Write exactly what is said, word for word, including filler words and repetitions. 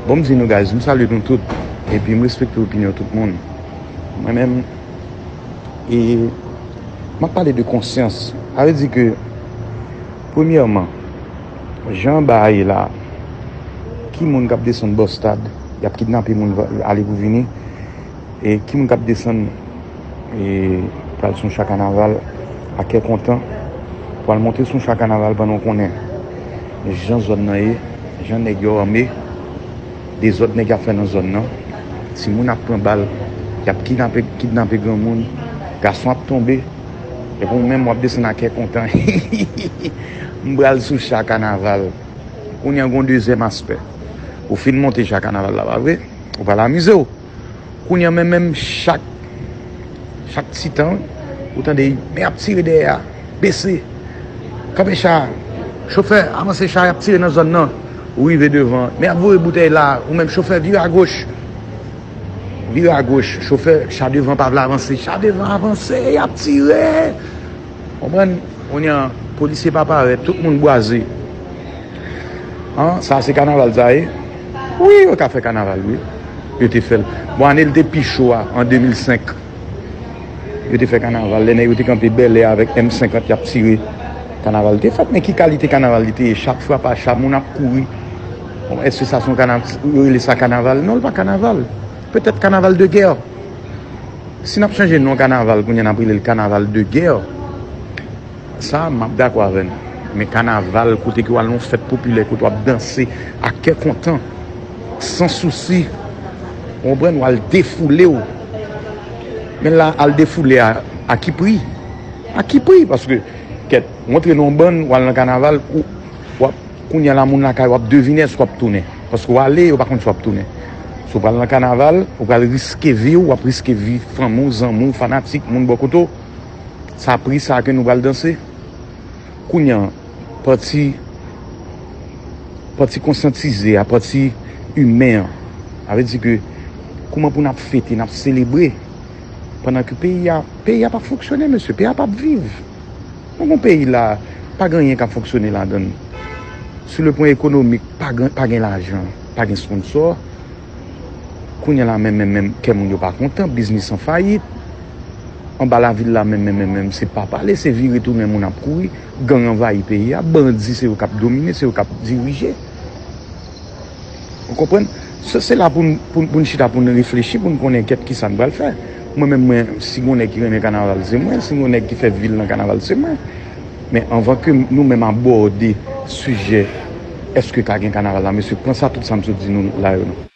Bon, m di nou, guys, m salye nou tout, epi m respekte opinyon tout moun. Mwen menm, e, m ap pale de konsyans. Sa vle di ke, premyèman, jan bagay ye la, ki moun k ap desann bò stad, y ap kidnape moun, ale pou vini, e ki moun k ap desann, e pral sou yon cha kanaval a kè kontan, pral monte sou yon cha kanaval pandan w konnen jan zòn nan ye, jan nèg yo ame, dezòd nèg y ap fè nan zòn nan. Timoun ap pran bal, y ap kidnape, kidnape granmoun, gason ap tonbe, epi ou menm w ap desann a kè kontan. M pral sou cha kanaval. Kounye a gen yon dezyèm aspè. Ou fin monte cha kanaval la, pa vre? Ou pral amize w. Kounye a menm, menm chak, chak ti tan, ou tande men ap tire dèyè a, bese, kanpe cha, chofè, avanse cha, y ap tire nan zòn nan. Ou rive devan, men ap voye boutèy la, ou menm chofè, vire agoch. Vire agoch, chofè, cha devan pa vle avanse, cha devan avanse, y ap tire. Konprann? Kounye a, polisye pa parèt, tout moun bwaze. An, sa se kanaval sa ye? Wi, yo ka fè kanaval, wi. Yo te fè l. Bon, ane l te pi cho a, an de mil senk. Yo te fè kanaval, lè nèg yo te kanpe bèlè avèk M senkant, y ap tire. Kanaval te fèt, men ki kalite kanaval li te ye? Cha ap frape a cha, moun ap kouri. Bon, èske sa se yon kanaval, yo rele sa kanaval? Non, l pa kanaval. Petèt kanaval de gè. Si n ap chanje non kanaval, kounye a n ap rele l kanaval de gè. Sa, m ap dakò avè n. Men kanaval, kote ke w al nan yon fèt popilè, kote w ap danse a kè kontan, san sousi, w konprann, w al defoule w. Men la, al defoule a, a ki pri? A ki pri? Paske, kèt, w antre nan yon bann, w al nan kanaval, ou, w ap, kounye a la, moun lakay w ap devine èske w ap tounen. Paske w ale, yo pa konn si w ap tounen. Si w pral nan kanaval, ou pral riske vi w, w ap riske vi fanmi w, zanmi w, fanatik, moun bò kote w. Sa pri sa ke nou pral danse. Kounye a, pati, pati konsyantize a, pati imen an. Sa vle di ke kouman pou n ap fete, n ap selebre, pandan ke peyi a, peyi a p ap fonksyone, mesye, peyi a p ap viv. Nou gon peyi la, pa gen anyen k ap fonksyone ladan l. Sou le pwen ekonomik, pa gen, pa gen lajan, pa gen sponsò. Kounye a la menm, menm, menm, kè moun yo pa kontan, biznis an fayit. Anba lavil la menm, menm, menm, menm, se pa pale, se vire tounen moun ap kouri, gang anvayi peyi a, bandi se yo k ap domine, se yo k ap dirije. Ou konprann? Se, se la pou n, pou n, pou n chita, pou n reflechi, pou n konnen kèt kisa n pral fè. Mwen menm, mwen, si gon nèg ki renmen kanaval, se mwen, si gon nèg ki fè vil nan kanaval, se mwen. Men anvan ke nou menm abòde sijè èske ka gen kanaval la, mesye, pran sa tout sa m sot di nou la yo non.